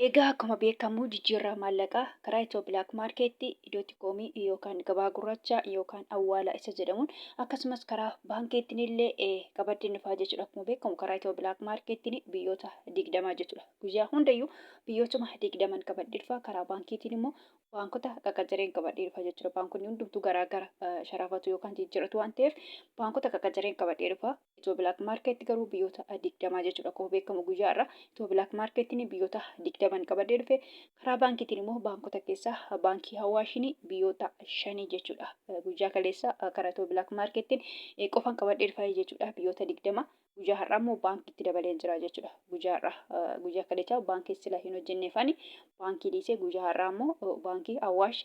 Egaa akkuma beekamu jijjiirraa maallaqaa karaa Itiyoo Bilaak Maarkeetti, Dooti Koomii yookaan gabaa gurraacha yookaan awwaala isa jedhamuun, akkasumas karaa baankiittiin illee qabadde dhufaa jechuudha. Akkuma beekamu karaa Itiyoo Bilaak Maarkeettiin biyyoota 20 jechuudha. Guyyaa hundayyuu biyyootuma 20n qabadde dhufa. Karaa baankiitiin immoo baankota qaqacareen qabadhee dhufa jechuudha. Baankonni hundumtuu garaa gara sharafatu yookaan jijjiiratu waan ta'eef baankota qaqacareen qabadhee dhufa. Itiyoo Bilaak Maarkeetti garuu biyyoota 20 jechuudha. Akkuma beekamu guyyaa irraa Itiyoo Bilaak Maarkeettiin biyyoota 20n qabadhee dhufe. Karaa baankiitiin immoo baankota keessaa baankii Hawaashinii biyyoota shanii jechuudha. Guyyaa kaleessa karaa Itiyoo Bilaak Maarkeettiin qofan qabadhee dhufa jechuudha. Biyyoota 20 guyyaa har'aa immoo baankiitti dabalee jira jechuudha. Guyyaa har'aa, guyyaa kaleessaa baankii sila hin hojjenneef ani baankii dhiisee, guyyaa har'aa immoo baankii Awaash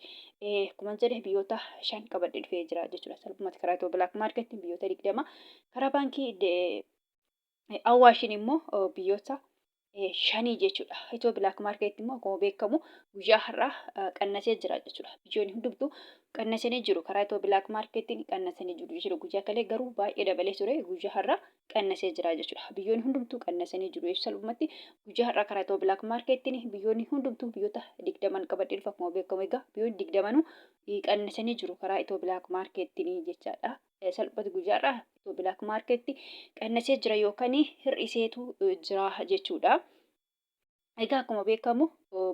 akkuma jedhe biyyoota shan qabadhee dhufee jira jechuudha. Salphumatti karaa Itiyoo Bilaak Maarkeettiin biyyoota 20, karaa baankii Awaashin immoo biyyoota shanii jechuudha. Itiyoo Bilaak Maarkeetti immoo akkuma beekamu guyyaa har'aa qannasee jira jechuudha. Biyyoonni hundumtuu qannasanii jiru. Karaa Itiyoo Bilaak Maarkeettiin qannasanii jiru jechuudha. Guyyaa kalee garuu baay'ee dabalee ture. Guyyaa har'aa qannasee jira jechuudha. Biyyoonni hundumtuu qannasanii jiru jechuudha. Salphumatti guyyaa har'aa karaa Itiyoo Bilaak Maarkeettiin biyyoonni hundumtuu biyyoota 20n qabadhee dhufa. Akkuma beekamu egaa biyyoonni 20nuu qannasanii jiru karaa Itiyoo Bilaak Maarkeettiin jechaadha. Salphati guyyaa har'aa Itiyoo Bilaak Maarkeetti qannasee jira yookaan hir'iseetu jira jechuudha. Egaa akkuma beekamu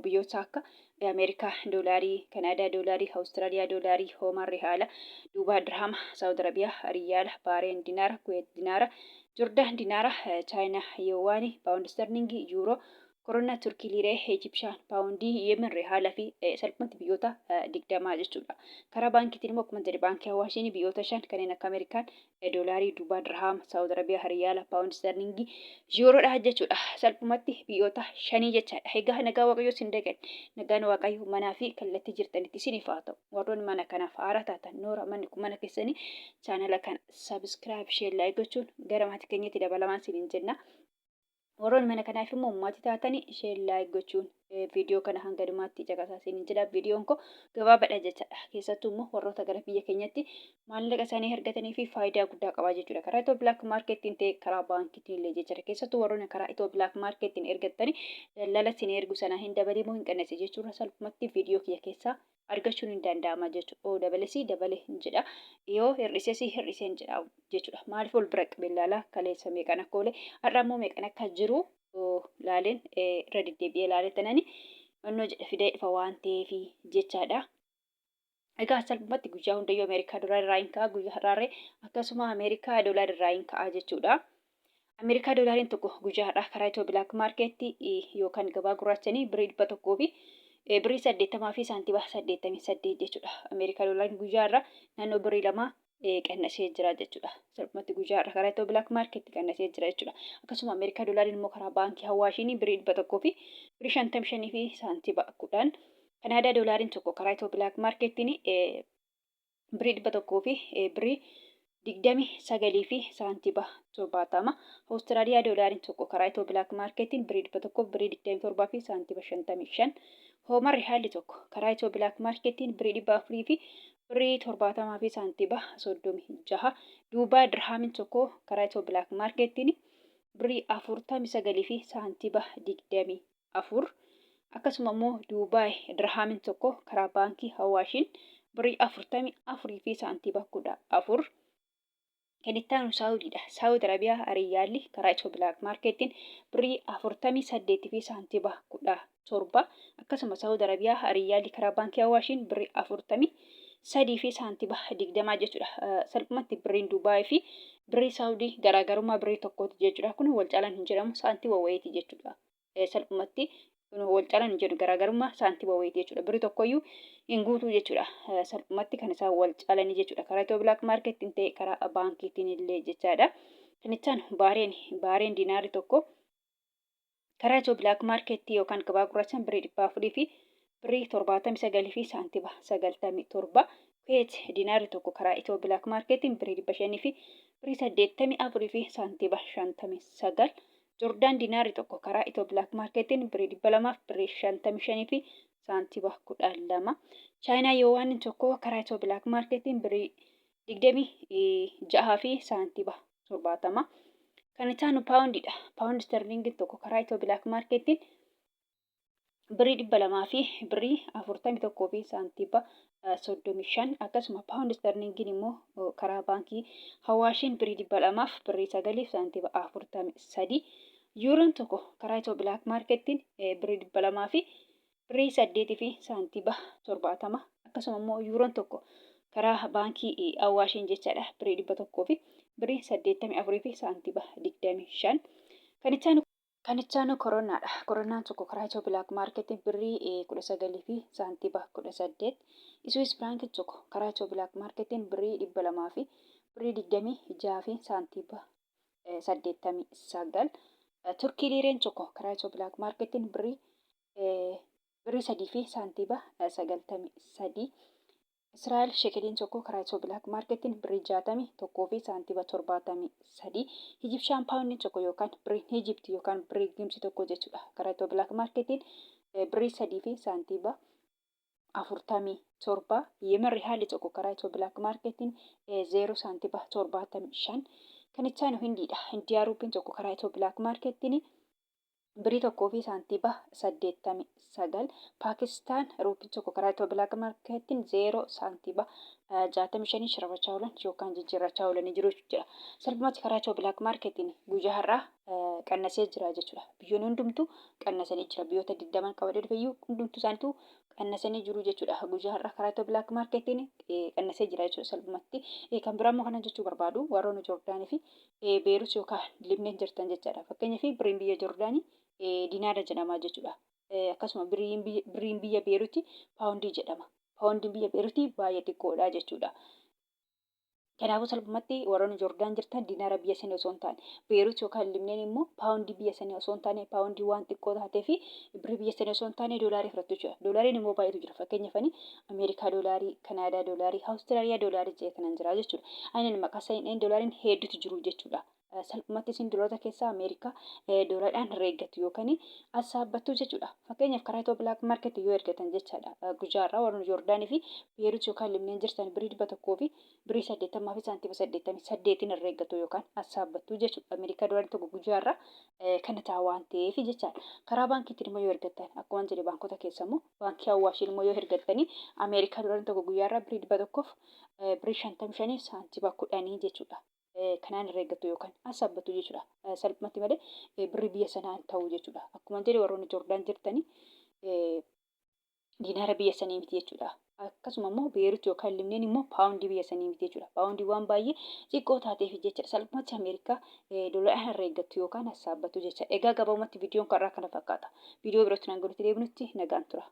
biyyoota akka Ameerikaa doolaarii, Kanaadaa doolaarii, Awustiraaliyaa doolaarii, Hoomaan rihaala, Duubaa dirhama, Saawud Arabiyaa riyaala, Baareen dinaara, Kuweet dinaara, Jordaan dinaara, Chaayinaa yuwaanii, Paawundi sterlingii, Yuuroo, Korona Turkii liiree, Ijipshaan paawundii, Yemen rihaala fi salphumatti biyyoota 20 jechuudha. Karaa baankiitiin immoo akkuma jedhe baankii Hawaashiin biyyoota shan kanneen akka Ameerikaan doolaarii, Duubaa dirhaama, Saawud Arabiyaa riyaala, Paawundi sterlingii, Yuuroodha jechuudha. Salphumatti biyyoota shanii jechaadha. Egaa nagaa Waaqayyoo isin dagan. Nagaan Waaqayyoo manaa fi kallattii jirtanitti isiniif haa ta'u. Warroonni mana kanaaf haaraa taatan, noora, manni kun mana keessanii, chaanala kana subscribe, share, like gochuun gara maatii keenyatti dabalamaan isiniin jenna. Warroonni mana kanaaf immoo maatii taatanii share, like gochuun viidiyoo kana hanga dhumaatti caqasaa isiniin jedha. Viidiyoon koo gabaabaadha jechaadha. Keessattuu immoo warroota gara biyya keenyatti maallaqa isaanii argatanii fi faayidaa guddaa qaba jechuudha. Karaa Itiyoo Bilaak Maarkeettiin ta'e karaa baankiitiin illee jechuudha. Keessattuu warroonni karaa Itiyoo Bilaak Maarkeettiin ergattanii daldala isin ergu sana hin dabalee moo hin qannase jechuudha. Salphumatti viidiyoo kiyya keessaa argachuun hin danda'ama jechuudha. Oo dabalesii dabale hin jedha. Yoo hir'isesii hir'isee hin jedha jechuudha. Maaliif ol bira qabee ilaala? Kaleessa meeqan akka oole, har'a immoo meeqan akka jiru laaleen irra deddeebi'ee ilaalee tanani onnoo jedhe fidee dhufa waan ta'eef jechaadha. Egaa salphumatti guyyaa hundayyuu Ameerikaa doolaara irraa hin ka'a, guyyaa har'aarree akkasuma Ameerikaa doolaara irraa hin ka'a jechuudha. Ameerikaa doolaariin tokko guyyaa har'aa karaa Itiyoo Bilaak Maarkeetti yookaan gabaa gurraachanii birrii 100 fi birrii 80 fi saantima 88 jechuudha. Ameerikaa doolaariin guyyaa har'aa naannoo birrii 2 qannasee jira jechuudha. Salphumatti guyyaa har'aa karaa Itiyoo Bilaak Maarkeetti qannasee jira jechuudha. Akkasuma Ameerikaa doolaariin immoo karaa baankii Hawaashiin birrii 100 fi birrii 55 fi saantima 10. Kanaadaa doolaariin tokko karaa Itiyoo Bilaak Maarkeettiin birrii 100 fi birrii 29 fi saantiba 70. Awustiraaliyaa doolaariin tokko karaa Itiyoo Bilaak Maarkeetiin birrii 100 fi birrii 27 fi saantiba 55. Hoomar rihaalli tokko karaa Itiyoo Bilaak Maarkeetiin birrii 400 fi birrii 70 fi saantiba 36. Duubaa dirhaamiin tokko karaa Itiyoo Bilaak Maarkeetiin birrii 49 fi saantiba 24. Akkasuma immoo Duubaay dirhaamiin tokko karaa baankii Hawaashiin birrii 44 fi saantiba 14. Kan itti aanu Saawudiidha. Saawud Arabiyaa Riyyaalli karaa Itiyoo Bilaak Maarkeettiin birrii 48 fi saantiba 17. Akkasuma Saawud Arabiyaa Riyyaalli karaa baankii Hawaashiin birrii 43 fi saantiba 20 jechuudha. Salphumatti birriin Duubaay fi birrii Saawudii garaagarummaa birrii tokkooti jechuudha. Kun wal caalaan hin jedhamu, saantiba wayiiti jechuudha. Salphumatti kun wal caalaan hin jedhu, garaagarummaa saantiba wayiiti jechuudha. Birrii tokkoyyuu hin guutuu jechuudha. Salphumatti kan isaan wal caalanii jechuudha. Karaa Itiyoo Bilaak Maarkeettiin ta'e karaa baankiitiin illee jechaadha. Kan itti aanu Baareen dinaarri tokko karaa Itiyoo Bilaak Maarkeettii yookaan gabaa gurraachaan birrii 400 fi birrii 79 fi saantiba 97. Kuweet dinaarri tokko karaa Itiyoo Bilaak Maarkeettiin birrii 500 fi birrii 84 fi saantiba 59. Jordaan dinaarri tokko karaa Itiyoo Bilaak Maarkeettiin birrii 200 fi birrii 55 fi saantiba 12. Chaayinaa Yoowaaniin tokko karaa Itiyoo Bilaak Maarkeettiin birrii 26 fi saantiba 70. Kan itti aanu paawundiidha. Paawundi sterlingin tokko karaa Itiyoo Bilaak Maarkeettiin Birrii 200 fi birrii 41 fi saantiiba 35. Akkasuma paawundi isterliingiin immoo karaa baankii Hawaashiin birrii 200 fi birrii 9 fi saantiiba 43. Yuuroon tokko karaa Itiyoo Bilaak Maarkettiin birrii 200 fi birrii 8 fi saantiiba 70. Akkasuma immoo yuuroon tokko karaa baankii Awaashiin jechaadha birrii 100 fi birrii 84 fi saantiiba 25. Kan itti aanu Kan itti aanu koronaadha. Koronaan tokko karaa Itiyoo Bilaak Maarketiin birrii 19 fi saantiba 18. Iswiis Firaankiin tokko karaa Itiyoo Bilaak Maarketiin birrii 200 fi birrii 26 fi saantiba 89. Turkii Liireen tokko karaa Itiyoo Bilaak Maarketiin birrii 3 fi saantiba 93. Israa'el Shekeliin tokko karaa Itiyoo Bilaak Maarketiin birrii 61 fi saantiba 73. Ijibshaan Paawundiin tokko yookaan birriin Ijipti yookaan birrii Gimsi tokko jechuudha. Karaa Itiyoo Bilaak Maarketiin birrii 3 fi saantiba 47. Yemen Rihaalli tokko karaa Itiyoo Bilaak Maarketiin 0 saantiba 75. Kan itti aanu Hindiidha. Hindiyaa Ruupiin tokko karaa Itiyoo Bilaak Maarketiin birii 1 fi saantiba 89. Paakistaan ruupiin tokko karaa Itiyoo Bilaak Maarkeettiin 0 saantiba 65 sharafachaa oolan yookaan jijjiirrachaa oolanii jiru jechuudha. Salphumatti karaa Itiyoo Bilaak Maarkeettiin guyyaa har'aa qannasee jira jechuudha. Biyyoonni hundumtuu qannasanii jira. Biyyoota 20 qabadee dhufeyyuu hundumtuu isaaniitu qannasanii jiru jechuudha. Guyyaa har'aa karaa Itiyoo Bilaak Maarkeettiin qannasee jira jechuudha salphumatti. Kan biraa immoo kanan jechuu barbaadu warroonni Joordaanii fi Beerut yookaan Libneen jirtan jechaadha. Fakkeenyaaf birriin biyya Joordaanii dinaara jedhama jechuudha. Akkasuma birriin biyya Beeruti paawundii jedhama. Paawundiin biyya Beeruti baay'ee xiqqoodha jechuudha. Kanaafuu salphumatti warroonni Joordaan jirtan dinaara biyya sanii osoo hin taane, Beerut yookaan Libneen immoo paawundii biyya sanii osoo hin taane, paawundii waan xiqqoo taatee fi birrii biyya sanii osoo hin taane doolaarii fudhattu jechuudha. Doolaariin immoo baay'eetu jira. Fakkeenyaaf ani Ameerikaa doolaarii, Kanaadaa doolaarii, Awustiraaliyaa doolaarii jedhee kanan jira jechuudha. Ani maqaa isaa hin doolaariin hedduutu jiru jechuudha. Salphumatti isin doolaarota keessaa Ameerikaa doolaariidhaan herreeggattu yookaan assaabbattu jechuudha. Fakkeenyaaf karaa Itiyoo Bilaak Maarkeet yoo ergatan jechaadha. Gujaarraa warroonni Joordaanii fi Beerut yookaan Libneen jirtan birrii 100 fi birrii 80 fi saantima 88n herreeggatu yookaan assaabbattu jechuudha. Ameerikaa doolaarri tokko gujaarraa kana ta'a waan ta'eef jechaadha. Karaa baankiitiin immoo yoo ergattan akkuma jedhe baankota keessa immoo Baankii Awwaashiin immoo yoo hergattanii Ameerikaa doolaarri tokko guyyaarraa birrii 100f birrii 55 saantima 10 jechuudha. Kanaan herreeggattu yookaan assaabbattu jechuudha. Salphumatti malee birrii biyya sanaa hin ta'u jechuudha. Akkuma jedhe warroonni Joordaan jirtanii diinaara biyya sanii miti jechuudha. Akkasuma immoo Beerut yookaan Libneen immoo paawundii biyya sanii miti jechuudha. Paawundii waan baay'ee xiqqoo taateef jecha salphumatti Ameerikaa doolaaraan herreeggattu yookaan hassaabbattu jecha. Egaa gabaabumatti viidiyoon karraa kana fakkaata. Viidiyoo birootti nan godhutti deebinutti nagaan tura.